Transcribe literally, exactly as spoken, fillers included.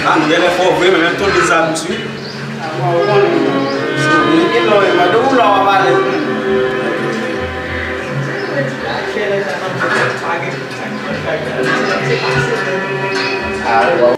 Ah, nou genlè fò vre, men menm tonbe sa dous wi. Ah, mwen, ou konnen. Gen lè w mande ou la w ap ale. Ah,